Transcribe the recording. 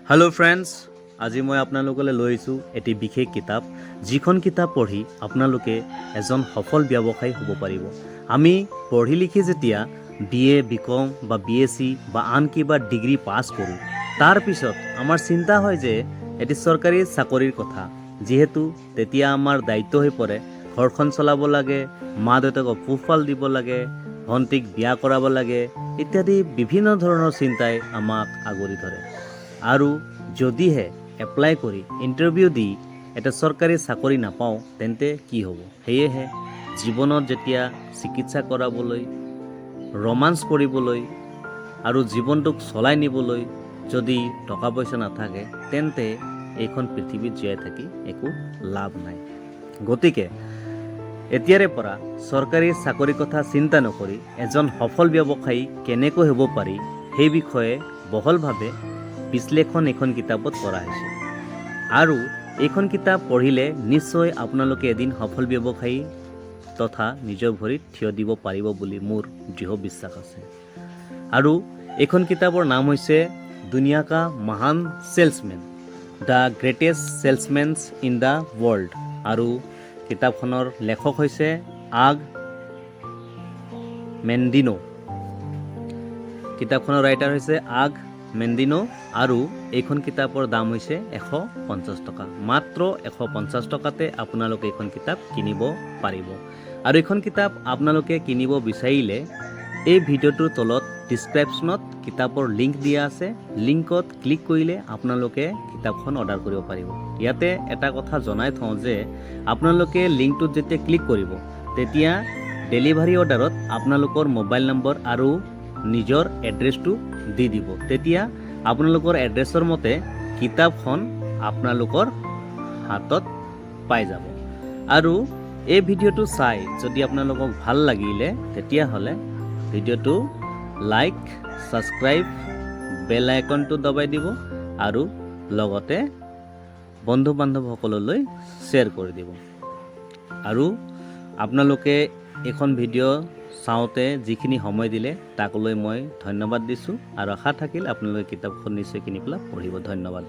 Hello' friends, আজি মই আপোনালোকলৈ লৈ আহিছোঁ এটি বিশেষ কিতাপ, যিখন কিতাপ পঢ়ি আপোনালোকে এজন সফল ব্যৱসায়ী হ'ব পাৰিব। আমি পঢ়ি লিখি যেতিয়া বি এ, বি কম বা বি এছ চি বা আন কিবা ডিগ্ৰী পাছ কৰোঁ, তাৰপিছত আমাৰ চিন্তা হয় যে এটি চৰকাৰী চাকৰিৰ কথা। যিহেতু তেতিয়া আমাৰ দায়িত্ব হৈ পৰে, ঘৰখন চলাব লাগে, মা দেউতাকক পোহপাল দিব লাগে, ভণ্টিক বিয়া কৰাব লাগে ইত্যাদি বিভিন্ন ধৰণৰ চিন্তাই আমাক আগুৰি ধৰে। আৰু যদিহে এপ্লাই কৰি ইণ্টাৰভিউ দি এটা চৰকাৰী চাকৰি নাপাওঁ, তেন্তে কি হ'ব? সেয়েহে জীৱনত যেতিয়া চিকিৎসা কৰাবলৈ, ৰোমাঞ্চ কৰিবলৈ আৰু জীৱনটোক চলাই নিবলৈ যদি টকা পইচা নাথাকে, তেন্তে এইখন পৃথিৱীত জীয়াই থাকি একো লাভ নাই। গতিকে এতিয়াৰে পৰা চৰকাৰী চাকৰিৰ কথা চিন্তা নকৰি এজন সফল ব্যৱসায়ী কেনেকৈ হ'ব পাৰি, সেই বিষয়ে বহলভাৱে বিশ্লেষণ এইখন কিতাপত কৰা হৈছে। আৰু এইখন কিতাপ পঢ়িলে নিশ্চয় আপোনালোকে এদিন সফল ব্যৱসায়ী তথা নিজৰ ভৰিত থিয় দিব পাৰিব বুলি মোৰ দৃঢ় বিশ্বাস আছে। আৰু এইখন কিতাপৰ নাম হৈছে দুনিয়া কা মহান salesman, The Greatest Salesmans in the World। আৰু কিতাপখনৰ লেখক হৈছে অগ মেণ্ডিনো। কিতাপখনৰ ৰাইটাৰ হৈছে অগ মেণ্ডিনো। আৰু এইখন কিতাপৰ দাম হৈছে 150 টকা। মাত্ৰ 150 টকাতে আপোনালোকে এইখন কিতাপ কিনিব পাৰিব। আৰু এইখন কিতাপ আপোনালোকে কিনিব বিচাৰিলে এই ভিডিঅ'টোৰ তলত ডিছক্ৰিপশ্যনত কিতাপৰ লিংক দিয়া আছে। লিংকত ক্লিক কৰিলে আপোনালোকে কিতাপখন অৰ্ডাৰ কৰিব পাৰিব। ইয়াতে এটা কথা জনাই থওঁ যে আপোনালোকে লিংকটোত যেতিয়া ক্লিক কৰিব, তেতিয়া ডেলিভাৰী অৰ্ডাৰত আপোনালোকৰ মোবাইল নম্বৰ আৰু নিজৰ এড্ৰেছটো দি দিব। তেতিয়া আপোনালোকৰ এড্ৰেছৰ মতে কিতাপখন আপোনালোকৰ হাতত পাই যাব। আৰু এই ভিডিঅ'টো চাই যদি আপোনালোকক ভাল লাগিলে, তেতিয়াহ'লে ভিডিঅ'টো লাইক, ছাবস্ক্ৰাইব, বেল আইকনটো দবাই দিব আৰু লগতে বন্ধু বান্ধৱসকললৈ শ্বেয়াৰ কৰি দিব। আৰু আপোনালোকে এইখন ভিডিঅ' চাওঁতে যিখিনি সময় দিলে, তাক লৈ মই ধন্যবাদ দিছোঁ। আৰু আশা থাকিল, আপোনালোকে কিতাপখন নিশ্চয় কিনি পেলাই পঢ়িব। ধন্যবাদ।